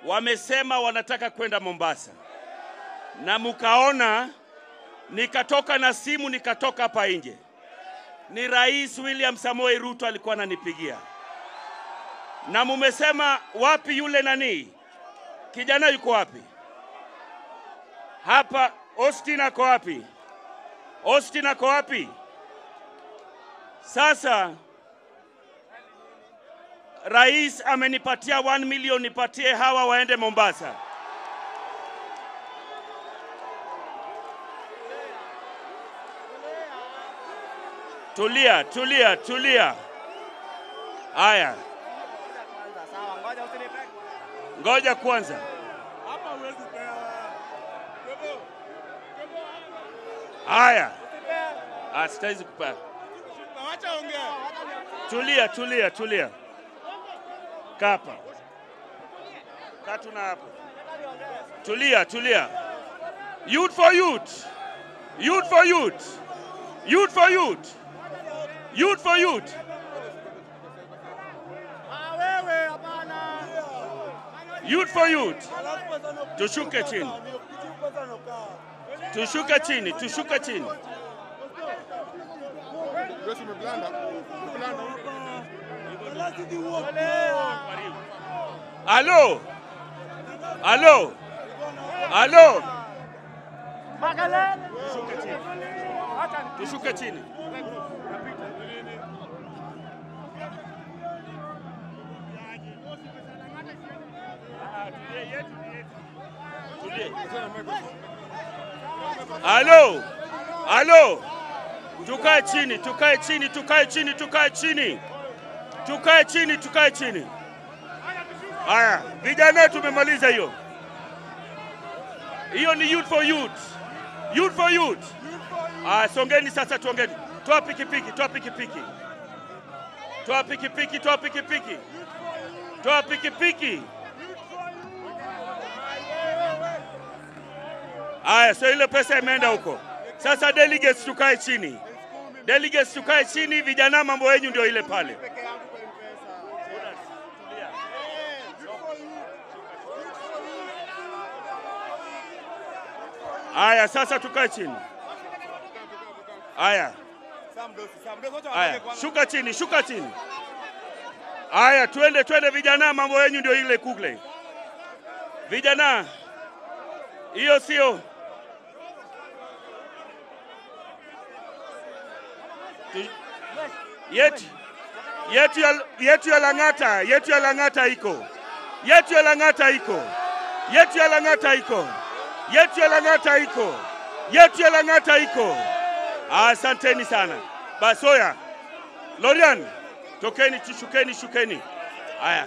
Wamesema wanataka kwenda Mombasa. Na mukaona nikatoka na simu, nikatoka hapa nje. Ni Rais William Samoei Ruto alikuwa ananipigia. Na mumesema wapi yule nani? Kijana yuko wapi? Hapa Austin ako wapi? Austin ako wapi? Sasa Rais amenipatia 1 million nipatie hawa waende Mombasa. Tulia, tulia, tulia. Haya. Ngoja kwanza. Haya. Sitawezi kupea. Tulia, tulia, tulia. Kapa. Katuna hapo. Tulia, tulia. Youth for youth. Youth for youth. Youth for youth. Youth for youth. Youth for youth. Tushuke chini. Tushuke chini, tushuke chini. Alo. Alo. Alo. Tushuke chini. Tushuke chini. Alo. Alo. Tukae chini, tukae chini, tukae chini, tukae chini. Tukae chini, tukae chini. Haya, vijana tumemaliza hiyo. Hiyo ni youth for youth. Youth for youth. Ah, songeni sasa tuongeni. Toa pikipiki, toa pikipiki. Toa pikipiki, toa pikipiki. Toa pikipiki. Aya, so ile pesa imeenda huko. Sasa delegates tukae chini. Delegates tukae chini, vijana mambo yenu ndio ile pale. Aya, sasa tukae chini. Aya. Aya, shuka chini, shuka chini. Aya, twende twende vijana, mambo yenu ndio ile kule. Vijana, hiyo sio. Yetu ya Lang'ata, yetu ya Lang'ata iko. Yetu ya Lang'ata iko. Yetu ya Lang'ata iko. Yetu ya Lang'ata iko. Yetu ya Lang'ata iko. Asanteni sana. Basoya. Lorian, tokeni, shukeni, shukeni. Aya.